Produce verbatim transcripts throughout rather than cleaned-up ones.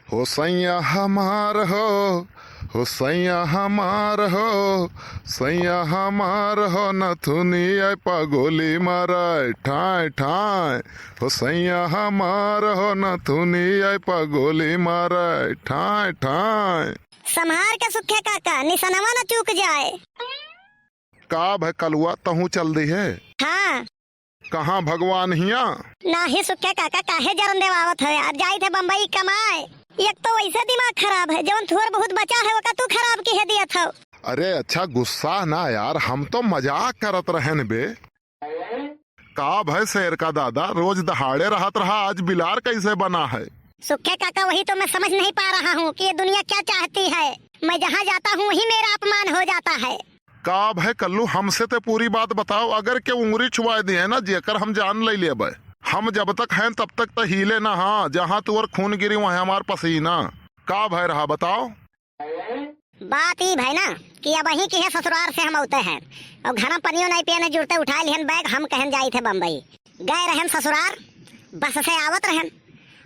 हो सैया हमार हो, हो सैया हमार हो, सैया हमार हो, नथुनिया प गोली मारे, ठाँय, ठाँय। हो सैया हमार हो, नथुनिया प गोली मारे, ठाँय, ठाँय। सम्हार के सुखे काका, निसनवा न चूक जाए। का भय कलुआ, तहूँ चल दिहे? हाँ। कहाँ भगवान हियाँ? नाही सुखे काका, काहे जरन देवावत हो यार? जाइत है बम्बई कमाए। एक तो वैसे दिमाग खराब है, जवन थोर बहुत बचा है, ओका तू खराब किहे दियत हो। अरे अच्छा, गुस्सा ना यार, हम तो मजाक करत रहेन बे। का भय शेर का दादा, रोज दहाड़े रहत रहा, आज बिलार कैसे बना है? सुखे काका, वही तो मैं समझ नहीं पा रहा हूँ कि ये दुनिया क्या चाहती है। मैं जहाँ जाता हूँ, वहीं मेरा अपमान हो जाता है। का भय कल्लू, हमसे ते पूरी बात बताओ, अगर केहू उंगरी छुआए दिहे ना, जेकर हम जान ले लेबे। हम जब तक हैं, तब तक त हिले ना, हाँ, जहाँ तुअर खून गिरी, वहीं हमार पसीना। का भय रहा, बताओ। बात ई भय ना कि अबहीं किहे ससुरार से हम औते हैं और घर में पनियो नहीं पियने जुरते, उठाए लिहन बैग, हम कहन जाइत है बम्बई। गए रहन ससुरार, बस से आवत रहन।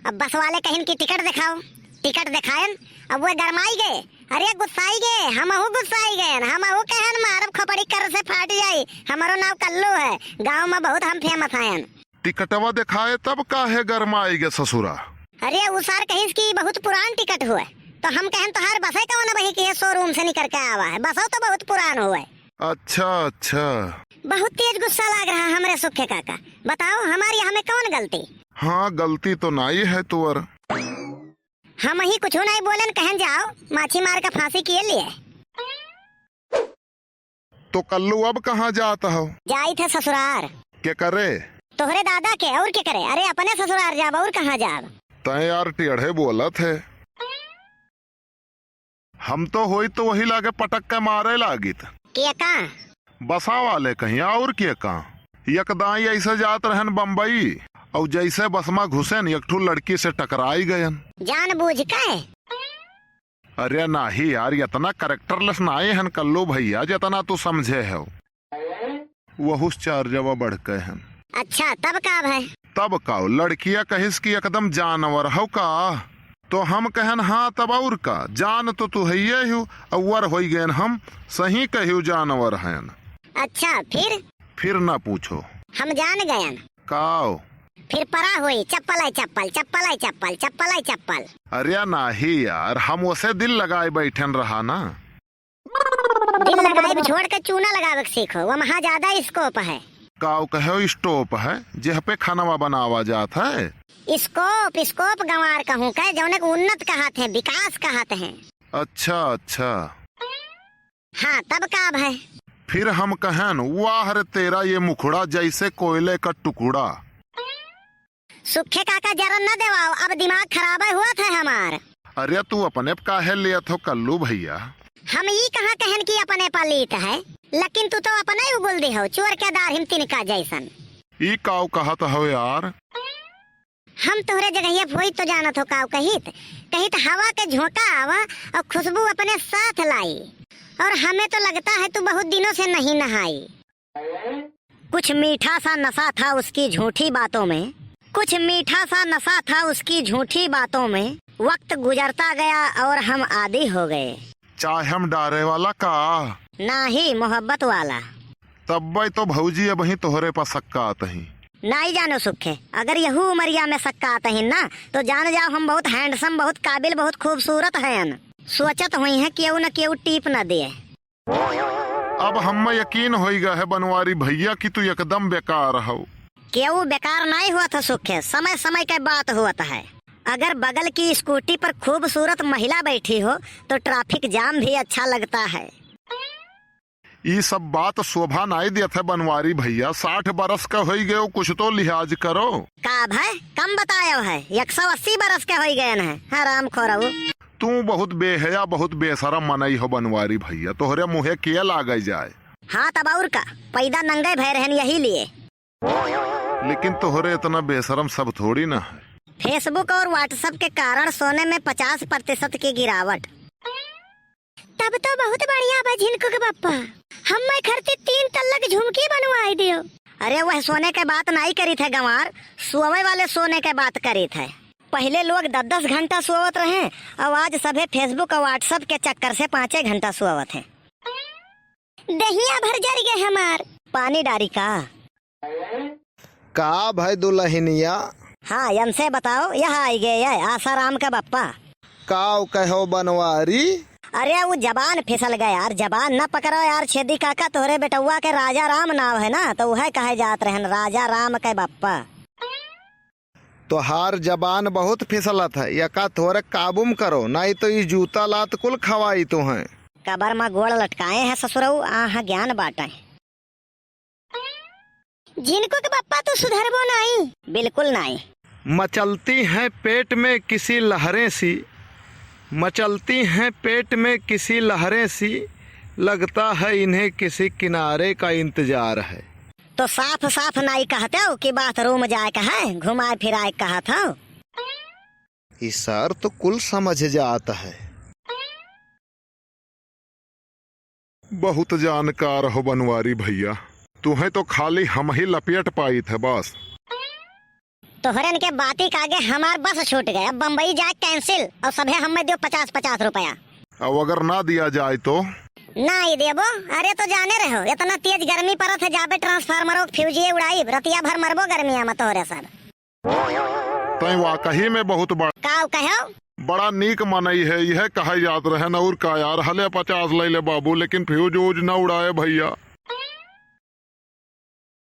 अब बस वाले कहिन कि टिकट दिखाओ, टिकट दिखायन। अब वे गरमाई गए, अरे गुस्साई गए, हमहू गुस्साई गए, हमहू कहन मारब खोपड़ी कर से फाट जाई, हमारो नाव कल्लू है, गाँव में बहुत हम famous हयन। टिकटवा दिखाए तब काहे गरमाई गए ससुरा? अरे उ सार कहिस कि बहुत पुरान टिकट हुए, तो हम कहन तोहार बसे कौन अबहीं किहे showroom से निकर के आवा है, बसो तो बहुत पुरान हुए। अच्छा, अच्छा। बहुत तेज गुस्सा लाग रहा हमरे सुखे काका। बताओ, हमार यहाँ में कौन गलती? हाँ, गलती तो नाई है तुअर। हमहीं कुछ नहीं बोलन, कहन जाओ, माछी मार के फांसी किए लिए। तो कल्लू अब कहाँ जात हो? जाइत है ससुरार। के करे? तोहरे दादा के, और के करे? अरे अपने ससुरार जाब, और कहाँ जाब? तैं यार टेढ़े बोलत है। हम तो होई तो वही लागे पटक के मारे लागित। के का? बसा वाले कहीं और के का? एक दाई ऐसे जात रहन बम्बई, और जैसे बस मा घुसेन एक ठो लड़की से टकराई गयन। जान बूझ के? अरे नाही यार, इतना characterless नाई हन कल्लू भैया, जितना तू समझे हो। वहुस चार जवा बढ़ के हन। अच्छा, तब का भय? तब का, लड़किया कहिस कि एकदम जानवर हो का? तो हम कहन, हाँ, तब और का, जान तो तू हइये हो, अउर होई गयन हम, सही कहियो जानवर हयन। अच्छा, फिर? फिर ना पूछो। हम जान गयन। काओ? फिर परा होई, चप्पल है चप्पल, चप्पल है चप्पल, चप्पल है चप्पल। अरे नाही यार, हम उसे दिल लगाए बैठन रहा ना। दिल लगाए छोड़ के चूना लगावे के सीखो, वमहा ज्यादा scope है। काओ कहो stop है, जेह पे खानवा बनावा जात है? Scope, scope गंवार कहूँ के, जौने के उन्नत कहत हैं, विकास कहत हैं। अच्छा, अच्छा। हाँ, तब का भय? फिर हम कहन, वाह रे तेरा ये मुखड़ा, जैसे कोयले का टुकड़ा। सुखे काका, जरन न देवाओ, अब दिमाग खराब होत है हमार। अरे तू अपने प काहे लेत हो कल्लू भैया? हम ई कहाँ कहन कि अपने प लेत है, लेकिन तू तो अपने उगुल दे हो, चोर के दाढ़ी में तिनका जैसन। ई काऊ कहत हो यार? हम तोहरे जगहिया प होइत तो जानत हो काऊ कहित, कहित हवा के झोंका आवा और खुशबू अपने साथ लाई, और हमें तो लगता है तू बहुत दिनों से नहीं नहाई। कुछ मीठा सा नशा था उसकी झूठी बातों में, कुछ मीठा सा नशा था उसकी झूठी बातों में। वक्त गुजरता गया और हम आदी हो गए। चाय हम डारे वाला का? नाही, मोहब्बत वाला। तब्बे तो भौजी अबहीं तोहरे प सक्कात ही। नाई जानो सुखे, अगर यहू उमरिया में सक्कात ही ना, तो जान जाओ हम बहुत handsome, बहुत काबिल, बहुत खूबसूरत हयन। सोचत हुई हैं केहू न केहू टीप न दिए। अब हम्मे यकीन होई गा है बनवारी भैया कि तू एकदम बेकार हौ। केहू बेकार नाई होत है सुखे, समय समय के बात होत है। अगर बगल की स्कूटी पर खूबसूरत महिला बैठी हो तो traffic jam भी अच्छा लगता है। ई सब बात शोभा नाई देत है बनवारी भैया, साठ बरस का होई गयो, कुछ तो लिहाज करो। का भाई, कम बतायो है, एक सौ अस्सी बरस के होई गए हैं, हराम खोरऊ। तू बहुत बेहया, बहुत बेशरम मनई हो बनवारी भैया, तोहरे मुँहे के लागे जाए। हाँ, तब और का, पैदा नंगे भय रहन यही लिए। लेकिन तोहरे इतना बेशरम सब थोड़ी ना है। Facebook और WhatsApp के कारण सोने में पचास प्रतिशत की गिरावट। तब तो बहुत बढ़िया बा झिनकू के बप्पा, हम्मे खर्ची तीन तल्ला के झुमकी बनवाई दियो। अरे वह सोने के बात नाई करी थे गंवार, सोवे वाले सोने के बात करी थे। पहिले लोग दस दस घंटा सोवत रहे, अउर आज सभे Facebook अउर WhatsApp के चक्कर से पाँचे घंटा सोवत हैं। दहिया भर जरि गए हमार। पानी डारी का? का भय दुलहिनिया? हाँ, यनसे बताओ, यह आइ गए, ये आसाराम का बप्पा। काव कहो बनवारी? अरे, उ जबान फिसल गए यार, जबान न पकड़ो यार छेदी काका, तोहरे बेटउआ के राजा राम नाव है ना, तो उहै कहे जात रहन, राजा राम के बप्पा। तोहार जबान बहुत फिसलत है, यका थोरे काबू में करो, नाहीं तो ई जूता लात कुल खवाई तुहैं। कबर मा गोड़ लटकाए हैं ससुरऊ, आह ज्ञान बाटै। झिनकू के बप्पा तू सुधरबो नाहीं। बिल्कुल नाहीं। मचलती हैं पेट में किसी लहरें सी, मचलती हैं पेट में किसी लहरें सी, लगता है इन्हें किसी किनारे का इंतजार है। तो साफ साफ नाहीं कहते हो कि बाथरूम जाए का है, घुमाए फिराए का कहत हो। ई सर तो कुल समझ जात है। बहुत जानकार हो बनवारी भइया, तुहैं तो खाली हमहीं लपेट पाइत है बस। तोहरन के बाती के आगे हमार बस छूट गए, अब बम्बई जाए cancel, अउर सभे हम्मै दियो पचास पचास रुपया। अब अगर ना दिया जाए तो? नाहीं देबो। अरे तो जाने रहो, इतना तेज गर्मी परत है, जाबे transformer के fuse उड़ाइब, रतिया भर मरबो गर्मिया में तोहरे सब। तैं वाकई में बहुत बड़- काव कहो? बड़ा नीक मनई है, यह कहे जात रहन, अउर का यार, हले पचास लइ ले बाबू, लेकिन fuse उज न उड़ाए भइया।